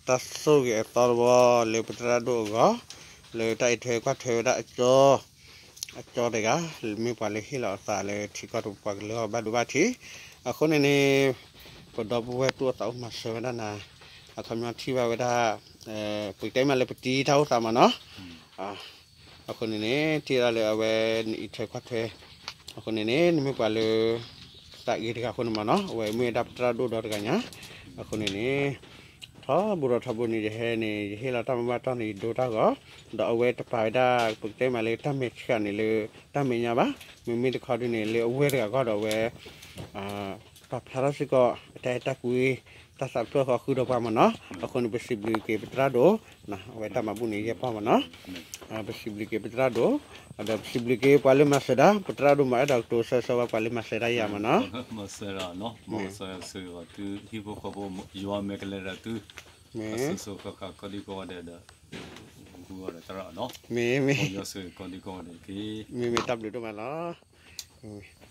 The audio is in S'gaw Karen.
တၢ်ဆိၣ်ဂ့ၤအသီတဘီလၢပသရၣ်ဒိၣ်အဂီၢ်, လၢတၢ်အံးထွဲကွၢ်ထွဲဝဲဒၣ်အကၠီ, အကၠီတဂၤ, လၢမ့ၢ်ပှၤလၢဟ့ၣ်လီၤအသးလၢထံကီၢ်တပှၤကလုာ်အဂီၢ်ဘၣ်ဒိဘၣ်ထံး, အဃိန့ၣ်န့ၣ်, ပဒီပုၢ်ဝဲၢ်သူၣ်အိၣ်သးအိၣ်မၤစၢၤဝဲဒၣ်နၤ, အခီပညီထံၣ်ဘၣ်ဝဲဒၣ်, ပကတဲမးလၢပတံၤတၢ်အိၣ်သးမးနီၤ အဃိန့ၣ်န့ၣ် ထံၣ်ဒၣ်လၢအဝဲနအံးထွဲကွၢ်ထွဲ, အဃိန့ၣ်န့ၣ် နမ့ၢ်ပှၤလၢ သးဂ့ၤတဂၤအဃိန့ၣ်မးနီၤ, အဝဲမ့ၢ်ဝဲဒၣ်ပသရၣ်ဒိၣ်ဒီတဂၤညါ, အဃိန့ၣ်န့ၣ် ထီဘိဒီးထီဘိန့ၣ် ယဟဲန့ၣ် ယဟ့ၣ်လီၤတၢ်မၤဘၣ်တီၢ်န့ၣ် ယဒိတၢ်ဂီၤ, ဒီးအဝဲတပာ်ဝဲဒၣ် ပကတဲမးလၢတၢ်မဲာ်ဆှးန့ၣ်လၢ တၢ်မဲာ်ညါဘၣ်, မ့မ့ၢ်တခီဒုန့ၣ် လၢအဝဲတဂၤအဂီၢ်ဒီးအဝဲ ပာ်ဖျါထီၣ်စ့ၢ်ကီး အတၢ်အဲၣ်တၢ်ကွံ တၢ်သးဖျၢၣ်ဃီဃုာ်ဒီးပှၤမးနီၤ, အဃိန့ၣ် ပစံးဘျုးက့ၤပသရၣ်ဒိၣ်, အဝဲတၢ်မၤဘူၣ်န့ၣ်ယဲၢ်ပီၢ်မးနီၤ, ပစံးဘျုးက့ၤပသရၣ်ဒိၣ်, ဒီးပစံးဘျုးက့ၤပှၤလၢမၤစၢၤဒၣ်, ပသရၣ်ဒိၣ်မၤအဲၣ်ဒိးကတိၤဆၢဆၢဝဲပှၤလၢမၤစၢၤဒၣ်ယၤမးနီၤ, မၤစၢၤဒၣ်နီၤ, မၤစၢၤစၢၤဂီၤသုဟံၣ်ဖိဃီဖိ, ယွၤမဲာ်ကလဲၤဒီးသု, မ့ၢ် အစိၤစိၤဃၣ်ဃၣ်ကိးဒံကိးဂၤဒဲးဒီး, ဃုဂီၤဒီးသရၣ်နီၤ, မ့ၢ် မ့ၢ် ယွၤဆိၣ်ဂ့ၤကိးဒံကိးဂၤဒဲးတက့ၢ်, မ့ၢ် မ့ၢ်တၢ်ဘျုးဒိၣ်မးလီၤ.